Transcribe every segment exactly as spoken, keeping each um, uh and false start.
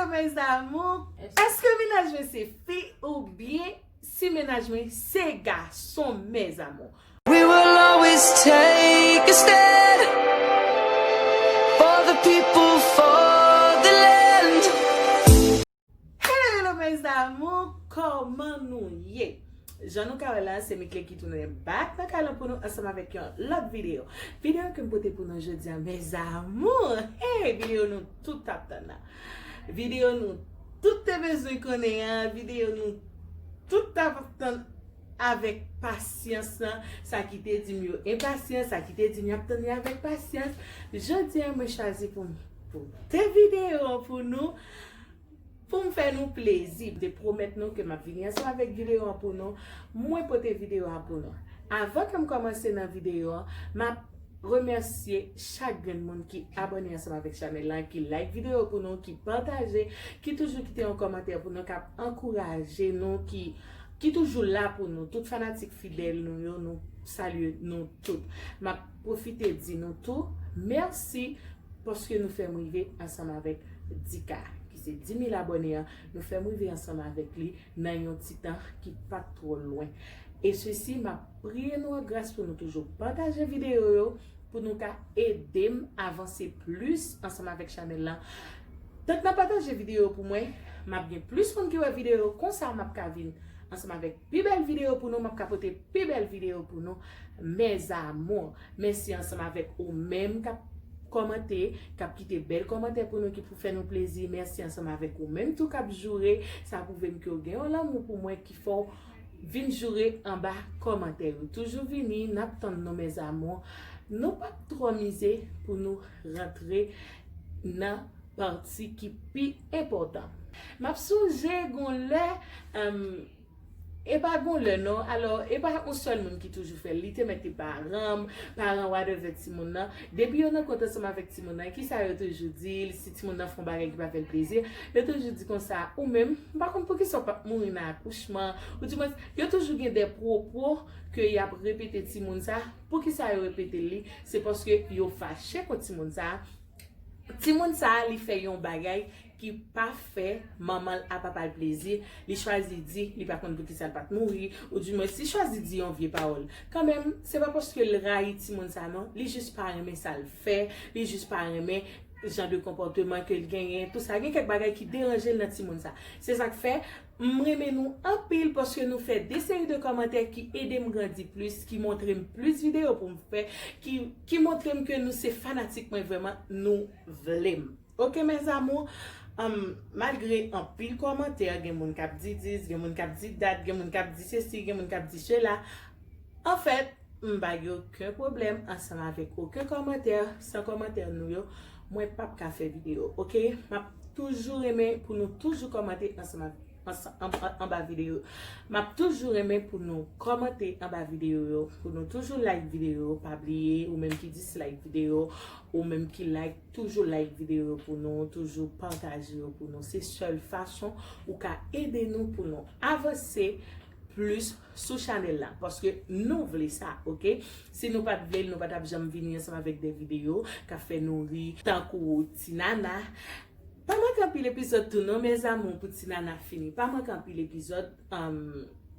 Mes amours, èske mennaj mwen se fi oubyen si mennaj mwen se gason, mes amours? We will always take a stand for the people, for the land. Hello, hello, mes amours, kòman nou ye? Jan nou ka wè la, se Mickley ki tounen back nan kay la pou nou ansanm avèk yon lòt videyo. Videyo ke m pote pou nou jodi a, mes amours, hey, videyo nou tout ap tann la. Videyo nou tout te bezwen konnen an, videyo nou tout ap tann avèk pasyans lan. Sa ki te di m yo enpasyan, sa ki te di m y ap tann li avèk pasyans. Jodi a, mwen chwazi pou m pote videyo an pou nou, pou m fè nou plezi. M te pwomèt nou ke m ap vini ansanm avèk videyo an pou nou. Mwen pote videyo an pou nou. Avan ke m kòmanse nan videyo an, m ap remèsye chak grenn moun ki abòne ansanm avèk chanèl lan, ki like videyo pou nou, ki pataje, ki toujou kite yon kòmantè pou nou, k ap ankouraje nou, ki, ki toujou la pou nou. Tout fanatik fidèl nou yo, nou salye nou tout. M ap pwofite di nou tou, mèsi paske nou fè m rive ansanm avèk di K, ki se di mil abòne an, nou fè m rive ansanm avèk li nan yon ti tan ki pa t twò lwen. E sesi, m ap priye nou an gras pou nou toujou pataje videyo yo, pou nou ka ede m avanse plis ansanm avèk chanèl lan. Tank n ap pataje videyo pou mwen, m ap gen plis moun ki wè videyo, konsa m ap ka vin ansanm avèk pi bèl videyo pou nou, m ap ka pote pi bèl videyo pou nou, mes amours. Mèsi ansanm avèk ou menm k ap kòmante, k ap kite bèl kòmantè pou nou, ki pou fè nou plezi. Mèsi ansanm avèk ou menm tou k ap joure. Sa pwouve m ke w gen yon lanmou pou mwen ki fè w vin joure anba kòmantè yo. Toujou vini, n ap tann nou, mes amours. Nou p ap twò mize pou nou rantre nan pati ki pi enpòtan. M ap sonje gon lè, em, e pa gon lè non, alò, e pa yon sèl moun ki toujou fè l, li te mèt te paran m, paran whatever timoun nan. Depi yo nan kont ansanm avèk timoun nan, kisa yo toujou di l, si timoun nan fè yon bagay ki pa fè l plezi, yo toujou di konsa, ou menm, m pa konn poukisa w p ap mouri nan akouchman, ou di mwen, yo toujou gen de pwopo ke y ap repete timoun sa. Poukisa yo repete li? Se paske yo fache kont timoun sa. Timoun sa, li fè yon bagay ki pa fè manman l a papa l plezi, li chwazi di li pa konn poukisa l pa t mouri, oudimwens li chwazi di yon vye pawòl. Kanmenm, se pa paske l rayi timoun sa non, li jis pa renmen sa l fè, li jis pa renmen jan de konpòteman ke l genyen, tou sa. Gen kèk bagay ki deranje l nan timoun sa. Se sa k fè, m renmen nou anpil paske nou fè de seri de kòmantè ki ede m grandi plis, ki montre m plis videyo pou m fè, ki, ki montre m ke nou se fanatik mwen vrèman, nou vle m. Oke, mes amours, um, malgre anpil kòmantè, gen moun k ap di dis, gen moun k ap di dat, gen moun k ap di sesi, gen moun k ap di sela. Anfèt, m pa gen okenn pwoblèm ansanm avèk okenn kòmantè. San kòmantè nou yo, mwen p ap ka fè videyo, oke? M ap toujou renmen pou nou toujou kòmante ansanm avèk ansanm, an- an- anba videyo. M ap toujou renmen pou nou kòmante anba videyo yo, pou nou toujou like videyo yo, pa bliye, ou menm ki dislike videyo, ou menm ki like, toujou like videyo yo pou nou, toujou pataje yo pou nou. Se sèl fason ou ka ede nou pou nou avanse plis sou chanèl la, paske nou vle sa, oke? Si nou pa t vle l, nou pa t ap janm vini ansanm avèk de videyo k ap fè nou ri, tankou Ti Nana. Pa manke anpil epizòd tou non, mes amours, pou Ti Nana fini. Pa manke anpil epizòd, um,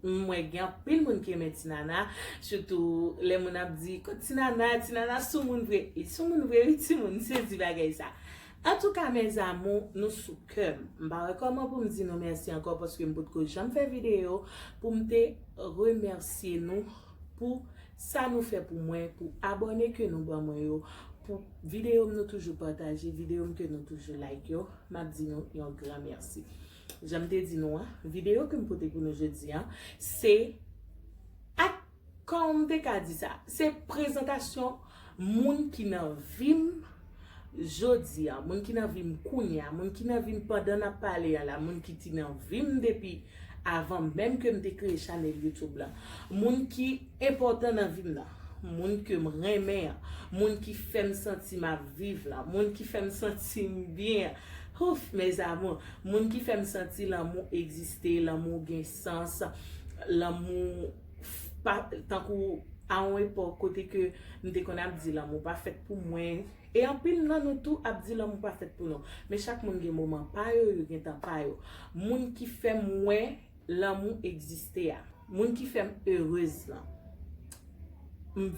m wè gen anpil moun ki renmen Ti Nana, sitou lè moun ap di, "Kot Ti Nana? Ti Nana soumoun vre." Li soumoun vre wi, timoun, m sezi bagay sa. Antouka, mes amours, nou sou kè m. M pa wè kòman pou m di nou mèsi ankò, paske m potko janm fè videyo pou m te remèsye nou pou sa nou fè pou mwen, pou abòne ke nou ban mwen yo, pou videyo m nou toujou pataje, videyo m ke nou toujou like yo. M ap di nou yon gran mèsi. Jan m te di nou an, videyo ke m pote pou nou jodi an, se ak, kòman m te ka di sa? Se prezantasyon moun ki nan vi m jodi a, moun ki nan vi m kounye a, moun ki nan vi m pandan n ap pale a la, moun ki te nan vi m depi avan menm ke m te kreye chanèl YouTube la, moun ki enpòtan nan vi m nan, moun ke m renmen an, moun ki fè m santi m ap viv la, moun ki fè m santi m byen an. Ouf, mes amours, moun ki fè m santi lanmou egziste, lanmou gen sans, lanmou pa, tankou a yon epòk kote ke m te konn ap di lanmou pa fèt pou mwen, E anpil nan nou tou ap di lanmou pa fèt pou nou. Men chak moun gen moman pa yo, yo gen tan pa yo. Moun ki fè m wè lanmou egziste a. Moun ki fè m erez lan. M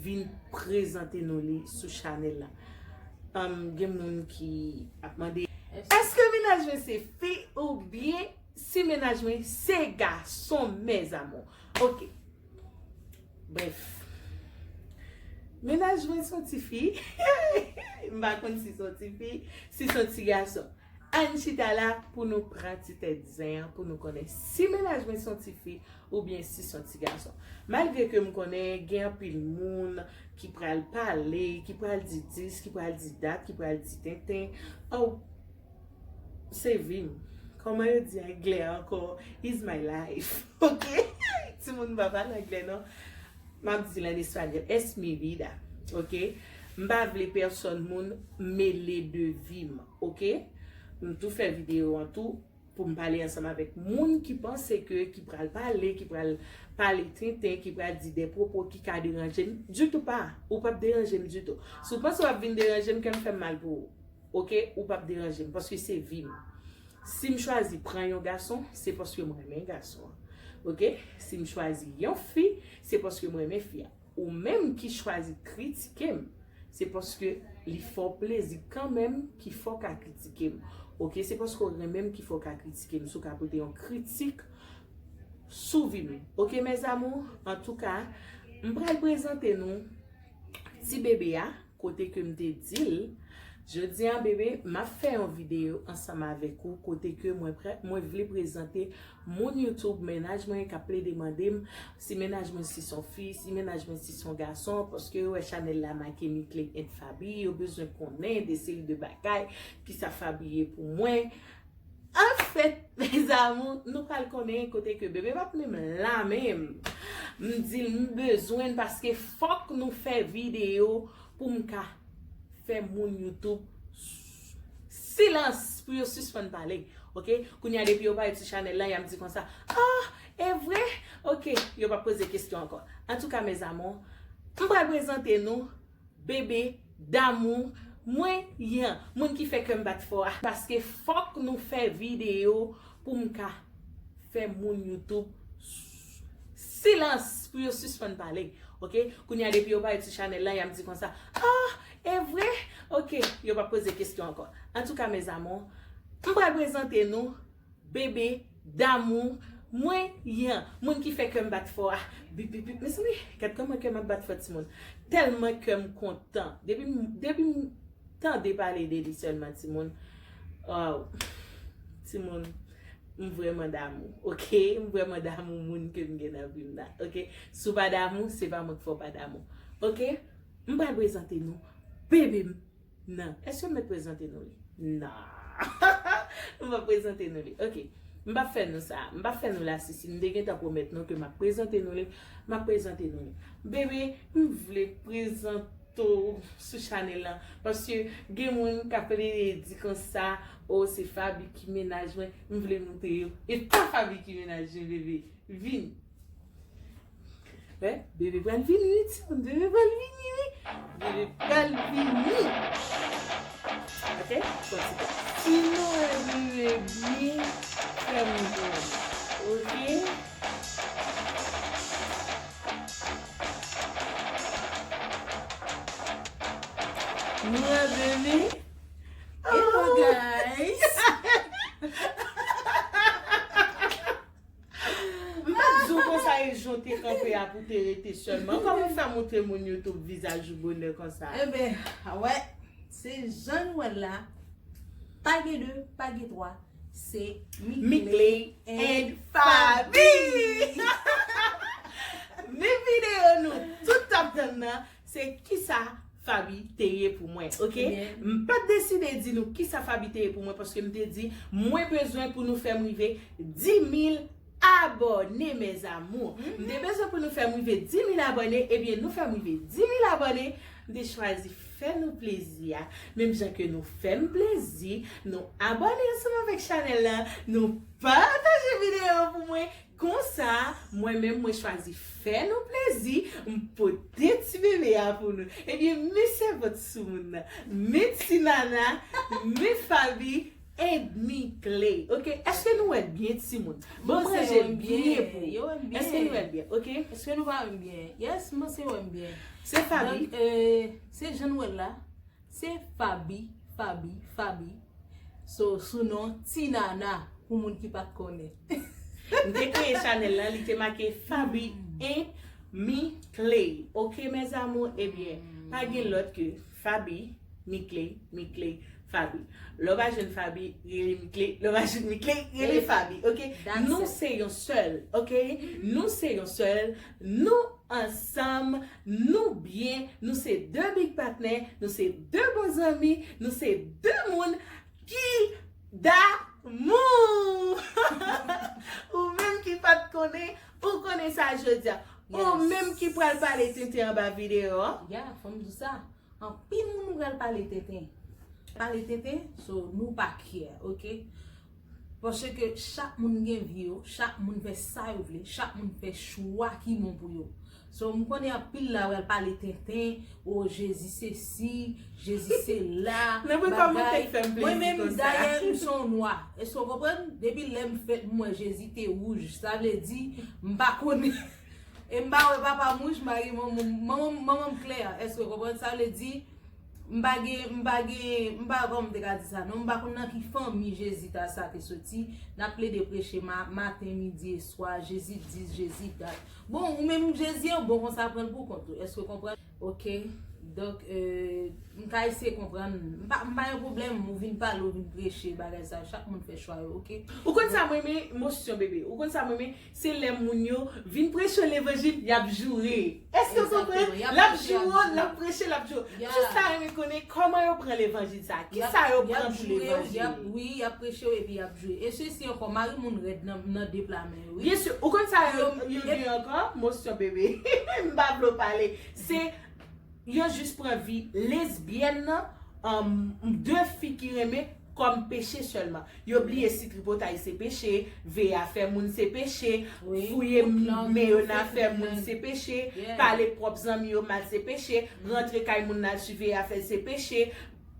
vin prezante nou li sou chanèl la. Anm, gen moun ki ap mande, èske mennaj mwen se fi oubyen si mennaj mwen se gason, mes amours? Ok. Bref. Mennaj mwen se yon ti fi. M pa konn si se yon ti fi, si se yon ti gason. Ann chita la pou nou pran ti tèt zen an, pou nou konnen si mennaj mwen se yon ti fi oubyen si se yon ti gason. Malgre ke m konnen gen anpil moun ki pral pale, ki pral di dis, ki pral di dat, ki pral di tenten. Oh, se vi m. Kòman yo di anglè ankò? Is my life. Ok? Timoun pa pale anglè non. M ap di l an espanyòl. Es mi vida. Ok? M pa vle pèsòn moun mele de vi m. Ok? M tou fè videyo an tou pou m pale ansanm avèk moun ki panse ke, ki pral pale, ki pral pale tenten, ki pral di de pwopo ki ka deranje m. Ditou pa. Ou p ap deranje m ditou. Si w panse w ap vin deranje m, kè m fè m mal pou ou. Ok? Ou p ap deranje m, paske se vi m. Si m chwazi pran yon gason, se paske m renmen gason an. Ok? Si m chwazi yon fi, se paske m renmen fi a. Ou menm ki chwazi kritike m, se paske li fè w plezi kanmenm ki fè w ka kritike m. Ok? Se paske w renmen m ki fè w ka kritike m. Si w ka pote yon kritik sou vi m. Ok, mes amours? Antouka, m pral prezante nou ti bebe a, kote ke m te di l, jodi a, bebe, m ap fè yon videyo ansanm avèk ou, kote ke mwen pre-, mwen vle prezante moun YouTube, mennaj mwen k ap plede mande m si mennaj mwen si se yon fi, si mennaj mwen si se yon gason, paske yo wè chanèl la make Mickley and Faby, yo bezwen konnen de seri de bagay, kisa Faby ye pou mwen. Anfèt, mes amours, nou pral konnen kote ke bebe p ap menm la menm. M di l m bezwen l paske fòk nou fè videyo pou m ka fè moun YouTube silans pou yo sispann pale. Ok? Kounye a depi yo parèt sou chanèl la, y ap di konsa, ah, e vre? Ok, yo p ap poze kesyon ankò. Antouka, mes amours, m pral prezante nou bebe damou mwen, yan, moun ki fè kè m bat fò a. Paske fòk nou fè videyo pou m ka fè moun YouTube silans pou yo sispann pale. Ok? Kounye a depi yo parèt sou chanèl la, y ap di konsa, ah, e vre? Ok, yo p ap poze kesyon ankò. Antouka, mes amours, m pral prezante nou bebe damou mwen, yan, moun ki fè kè m bat fò a. Bip, bip, bip. Mezanmi, gad kòman kè m ap bat fò, timoun. Tèlman kè m kontan. Depi m, depi m tande pale de li sèlman, timoun. Waw. Timoun, m vrèman damou, ok? M vrèman damou moun ke m gen nan vi m nan, ok? Si w pa damou, se pa mwen k fè w pa damou, ok? M pral prezante nou bebe m. Non. Èske m mèt prezante nou li? Non. M p ap prezante nou li. Ok. M p ap fè nou sa. M p ap fè nou lasisi. M te gentan pwomèt nou ke m ap prezante nou li. M ap prezante nou li. Bebe, m vle prezante w sou chanèl lan. Paske gen moun k ap plede di konsa, o, se Faby ki mennaj mwen. M vle montre yo. E pa Faby ki mennaj mwen, bebe. Vini. Wè, bebe pral vini, wi, timoun. Bebe pral vini, wi. Bebe pral vini. Ok? Kontinye. Sinon, bebe byen fè m konn. Ok? Mwen, bebe. Hello, guys. M pa t di w konsa e jan w te kanpe a pou te rete sèlman. Kòman w fè montre moun YouTube vizaj ou bonè konsa? Enben, wè, se jan nou wè l la. Pa gen de, pa gen twa. Se Mickley and Faby. Men videyo nou tout t ap tann nan, se kisa Faby te ye pou mwen, ok? M pa t deside di nou kisa Faby te ye pou mwen, paske m te di, mwen bezwen pou nou fè m rive dis mil abòne, mes amours. M te bezwen pou nou fè m rive dis mil abòne, ebyen, nou fè m rive dis mil abòne. M te chwazi fè nou plezi a. Menm jan ke nou fè m plezi, nou abòne ansanm avèk chanèl lan, nou pataje videyo pou mwen, Konsa, mwen menm, mwen chwazi fè nou plezi, m pote ti bebe a pou nou. Ebyen, men sèvant sou moun nan, men ti nana, men Faby, and mi Clay. Ok, èske nou wè l byen, timoun? Bon, m ranje l byen pou ou. Èske nou wè l byen? Ok. Èske nou pa wè m byen? Yes, m panse yo wè m byen. Se Faby. Donk, euh, se jan nou wè l la. Se Faby, Faby, Faby. So, sou non Ti Nana, pou moun ki pa t konnen. M te kreye chanèl la, li te make Faby and mi Clay. Ok, mes amours? Ebyen, pa gen lòt ke Faby, mi Clay, mi Clay, Faby. Lè w pa jwenn Faby, rele mi Clay. Lè w pa jwenn mi Clay, rele Faby. Ok? Nou se yon sèl. Ok? Nou se yon sèl. Nou ansanm, nou byen, nou se de big patnè, nou se de bon zanmi, nou se de moun ki damou! Ou menm ki pa t konnen, ou konnen sa jodi a. Ou menm ki pral pale tenten anba videyo an. Ya, fò m di w sa. Anpil moun nou pral pale tenten. Pale tenten, so nou pa care, ok? Paske chak moun gen vi yo, chak moun fè sa yo vle, chak moun fè chwa ki bon pou yo. So, m konnen anpil la pral pale tenten, o Jezi sesi, Jezi sela, bagay. Mwen menm, dayè, m se yon nwa. Èske w konprann? Depi lè m fèt, m wè Jezi te wouj. Sa vle di, m pa konnen. E m pa wè papa m wouj, m pa gen manman m, manman m, manman m klè. Èske w konprann? Sa vle di, m pa gen, m pa gen, m pa, kòman m te ka di sa non, m pa konn nan ki fanmi Jezi ta sa te soti. N ap plede preche ma-, maten, midi e swa, Jezi dis, Jezi dat. Bon, ou menm Jezi an bon konsa, pran l pou kont ou. Èske w konprann? Ok. Donk, euh, m ka eseye konprann. M pa, m pa gen pwoblèm, ou vin pale, ou vin preche, bagay sa, chak moun fè chwa yo, ok? Ou konn sa m renmen, mosyon bebe. Ou konn sa m renmen, se lè moun yo vin preche levanjil, y ap joure. Èske w konprann? L ap joure, l ap preche, l ap joure. M jis ta renmen konnen kòman yo pran levanjil sa. Kisa yo pran pou levanjil? Wi, y ap preche w epi y ap joure. E sesi ankò, mari moun rèd nan, nan de pla men yo, wi. Byen si, ou konn sa yo, yo di ankò? Mosyon bebe. M pa vle w pale. Se Yo jis pran vi lesbyèn nan, um, de fi ki renmen kòm peche sèlman. Yo bliye si tripotay se peche, veye afè moun se peche, fouye men yo nan afè moun se peche, pale pwòp zanmi yo mal se peche, rantre kay moun nan al siveye afè l se peche,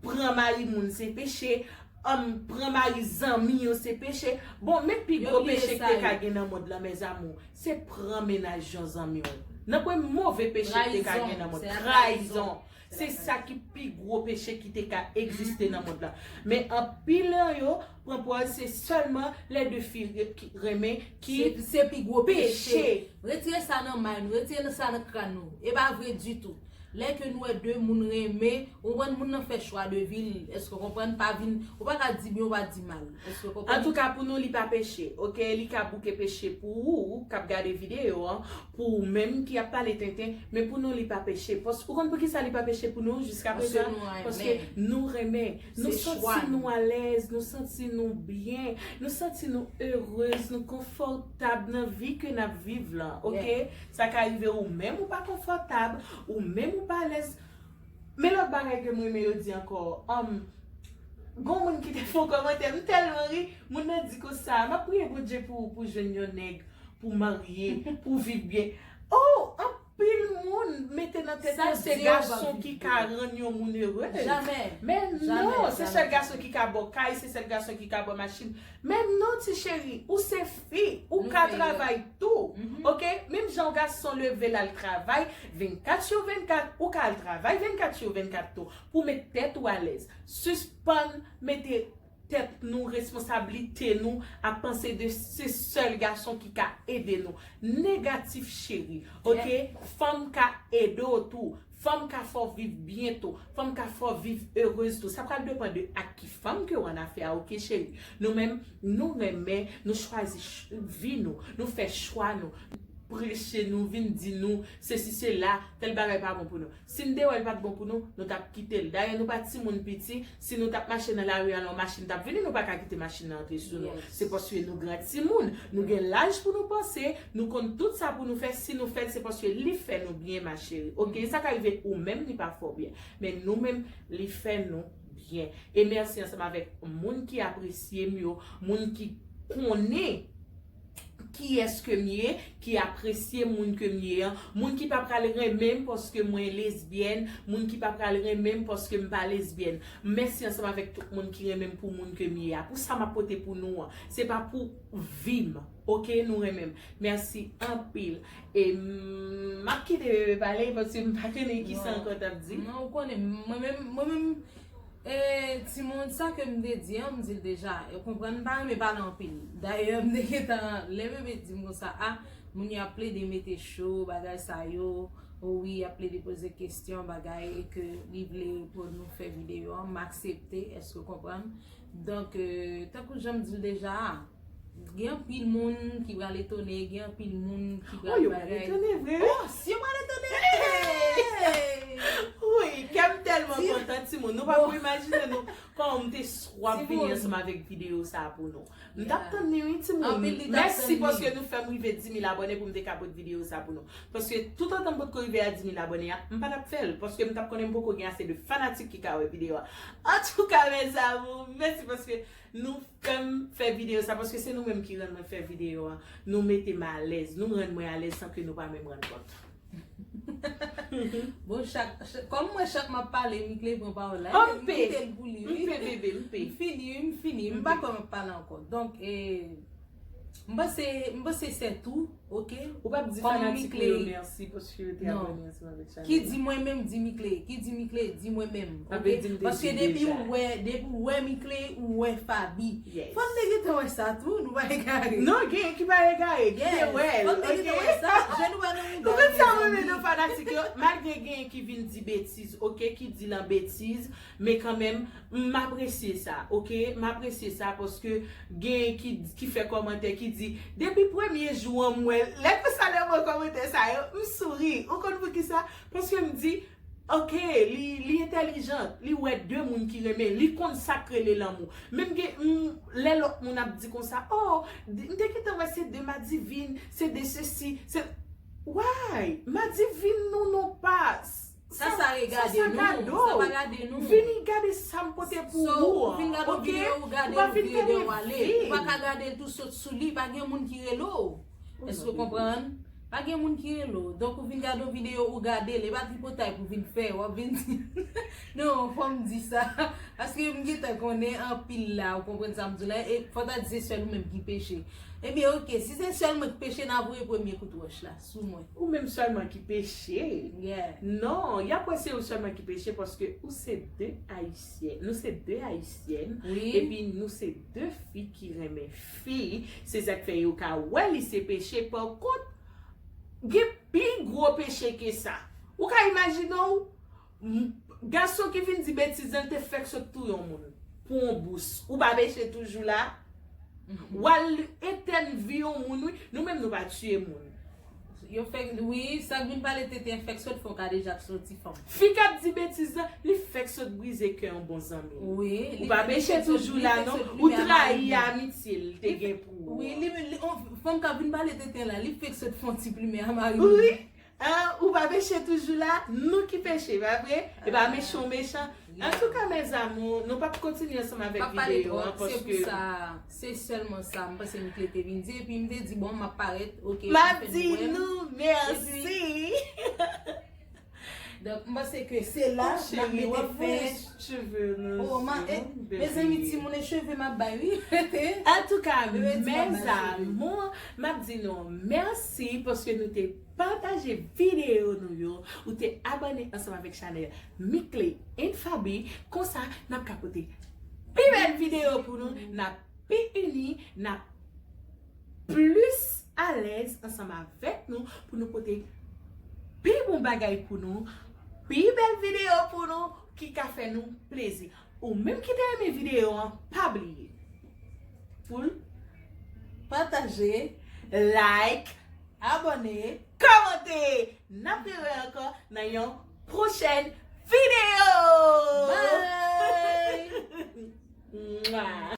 pran mari moun se peche, um, pran mari zanmi yo se peche. Bon, men pi gwo peche ki te ka gen nan mond lan, mes amours, se pran mennaj yon zanmi w. Nan pwen move peche ki te ka gen nan mond, trayizon. Se sa ki pi gwo peche ki te ka egziste nan mond lan. Men anpil nan yo pran pòz se sèlman lè de fi re-, ki renmen ki peche. Se pi gwo peche. Retire sa nan may nou, retire sa nan kràn nou. E pa vre ditou. Lè ke nou wè de moun renmen, ou konprann, moun nan fè chwa de vi l, èske w konprann, pa vin, ou pa ka di byen, ou pa di mal. Èske w konprann? Antouka, pou nou, li pa peche, ok? Li ka bouke peche pou ou, k ap gade videyo an, pou ou menm ki ap pale tenten, men pou nou, li pa peche. Paske, ou konn poukisa li pa peche pou nou jiska prezan? Paske nou renmen. Paske nou renmen. Nou santi nou alèz, nou santi nou byen, nou santi nou erez, nou konfòtab nan vi ke n ap viv lan, ok? Sa ka rive ou menm ou pa konfòtab, ou menm ou pa alèz. Men lòt bagay ke m renmen yo di ankò, um, gon moun ki te fè yon kòmantè, m tèlman ri, moun nan di konsa, m ap priye Bondye pou ou, pou jwenn yon nèg, pou marye, pou viv byen. Oh, anpil moun mete nan tèt yo se gason ki ka rann yon moun erez. Men non, se sèl gason ki ka ba w kay, se sèl gason ki ka ba w machin. Men non, ti cheri, ou se fi, ou ka travay tou, ok? Menm jan yon gason leve l al travay vennkat sou vennkat, ou ka al travay vennkat sou vennkat tou, pou met tèt ou alèz. Sispann mete tèt nou, responsablite nou, ap panse de se sèl gason ki ka ede nou. Negatif, cheri, ok? Fanm ka ede w tou. Fanm ka fè w viv byen tou. Fanm ka fè w viv erez tou. Sa pral depann de ak ki fanm ke w annafè a, ok, cheri? Nou menm, nou renmen, nou chwazi ch-, vi nou. Nou fè chwa nou. Preche nou, vin di nou, sesi, sela, tèl bagay pa bon pou nou. Si n te wè l pa t bon pou nou, nou t ap kite l. Dayè, nou pa timoun piti, si nou t ap mache nan lari a, yon machin t ap vini, nou pa ka kite machin nan antre sou nou. Se paske nou gran timoun, nou gen laj pou nou panse, nou konn tout sa pou nou fè, si nou fè l, se paske li fè nou byen, ma chérie. Ok, sa ka rive ou menm, li pa fè w byen. Men nou menm, li fè nou byen. E mèsi ansanm avèk moun ki apresye m yo, moun ki konnen kiyès ke m ye, ki apresye moun ke m ye an, moun ki pa pral renmen m paske mwen lesbyèn, moun ki pa pral renmen m paske m pa lesbyèn. Mèsi ansanm avèk tout moun ki renmen m pou moun ke m ye a. Pou sa m ap pote pou nou an. Se pa pou vi m. Oke, nou renmen m. Mèsi anpil. E m ap kite bebe pale paske m pa konnen kisa ankò t ap di. Non, ou konnen, mwen menm, mwen menm, E, timoun, sa ke m te di an, m di l deja. Ou konprann, m pa renmen pale anpil. Dayè, m te gentan, lè bebe di m konsa, a, moun yo ap plede mete cho, bagay sa yo, o wi, y ap plede poze kesyon, bagay, e ke li vle pou nou fè videyo an, m aksepte, èske w konprann? Donk, e, tankou jan m di l deja a, gen anpil moun ki pral etone, gen anpil moun ki pral bagay. Oh, yo pral etone, vre? Oh, si yo pral etone! Wi, kè m tèlman kontan, timoun. Nou pa pou imajine nou kòman m te swaf vini ansanm avèk videyo sa a pou nou. M t ap tann li, wi, timoun. Mèsi paske nou fè m rive dis mil abòne pou m te ka pote videyo sa a pou nou. Paske toutotan m potko rive a dis mil abòne a, m pa t ap fè l. Paske m t ap konnen m poko gen ase de fanatik ki ka wè videyo a. Antouka, mes amours, mèsi paske nou fè m fè videyo sa, paske se nou menm ki rann mwen fè videyo a. Nou mete m alèz, nou rann mwen alèz san ke nou pa menm rann kont. Bon, chak, chak, kòm mwen chak m ap pale, Mickley pran pawòl la. Oh, m pe. M kite l pou li, wi. M pe, bebe, m pe. M fini, wi, m fini. M pa kwè m ap pale ankò. Donk, e, m panse, m panse se tou. Ok? Ou p ap di fanatik ou yo mèsi paske yo te abòne ansanm avèk chanèl la. Ki di mwen menm, di Mickley. Ki di Mickley, di mwen menm. Ok? Paske depi ou wè, depi ou wè Mickley, ou wè Faby. Fò n te gentan wè sa tou, nou pa egare. Non, gen ki pa egare, ki te wè l. Fò n te gentan wè sa, je nou pa nan mouda. Ou konn sa mwen renmen nan fanatik yo, malgre gen ki vin di betiz, ok, ki di l an betiz, men kanmenm, m apresye sa, ok? M apresye sa paske gen ki, ki fè kòmantè ki di, depi premye jou an m wè l. Lè konsa lè m wè kòmantè sa yo, m souri. Ou konn poukisa? Paske m di, ok, li, li entèlijan, li wè de moun ki renmen, li konn sa k rele lanmou. Menm gen, m, lè lòt moun ap di konsa, oh, m te gentan wè se de Madivine, se de sesi, se, why? Madivine, nou, nou pa. Sa, sa regade nou, sa pa gade nou. Vini gade sa m pote pou ou an, ok? Ou pa vin tande vi. Ou pa ka gade l tou sot sou li, pa gen moun ki rele w. Èske w konprann? Pa gen moun ki rele w. Donk ou vin gade yon videyo, ou gade l, e pa tripotay pou vin fè, w ap vin di. Non, fò m di sa. Paske m gentan konnen anpil la, ou konprann sa m di w la, e fò ta di se sèl ou menm ki peche. Ebyen, ok, si se sèl mwen ki peche, n a voye premye kout wòch la sou mwen. Ou menm sèlman ki peche? Non, y ap wè se ou sèlman ki peche paske ou se de Ayisyèn. Nou se de Ayisyèn. Epi nou se de fi ki renmen fi. Se sa k fè yo ka wè li se peche. Pa kont, gen pi gwo peche ke sa. Ou ka imajine w? M, gason ki vin di betiz lan, l te fèk sot touye yon moun pou yon bous. Ou pa peche toujou la? W al etèn vi yon moun, wi. Nou menm, nou pa tiye moun. Yo fèk, wi, sa k vin pale tenten fèk sot fon kadejak sou ti fanm. Fi k ap di betiz lan, li fèk sot brize kè yon bon zanmi. Wi, ou pa peche toujou la, non. Ou trayi amitye l te gen pou ou. Wi, li, li, on, fanm k ap vin pale tenten la, li fèk sot fon ti plimen a mari l. Wi. An, ou pa peche toujou la, nou ki peche, pa vre? E pa mechan w mechan. Antouka, mes amours, nou p ap kontinye ansanm avèk videyo an, paske se sèlman sa m panse Mickley te vin di, epi m te di, bon, m ap parèt, ok, m ap di nou mèsi. Donk, m panse ke se la n ap mete fen. Oh, ma, e, mezanmi, timoun, e cheve m ap bay, wi. Antouka, mes amours, m ap di nou mèsi paske nou te pataje videyo nou yo, ou te abòne ansanm avèk chanèl Mickley and Faby, konsa n ap ka pote pi bèl videyo pou nou, n ap pi ini, n ap plis alèz ansanm avèk nou pou nou pote pi bon bagay pou nou, pi bèl videyo pou nou ki ka fè nou plezi. Ou menm ki te renmen videyo an, pa bliye pou l pataje, like, abòne, kòmante. N ap rewè ankò nan yon pwochèn videyo. Bye! Mwa.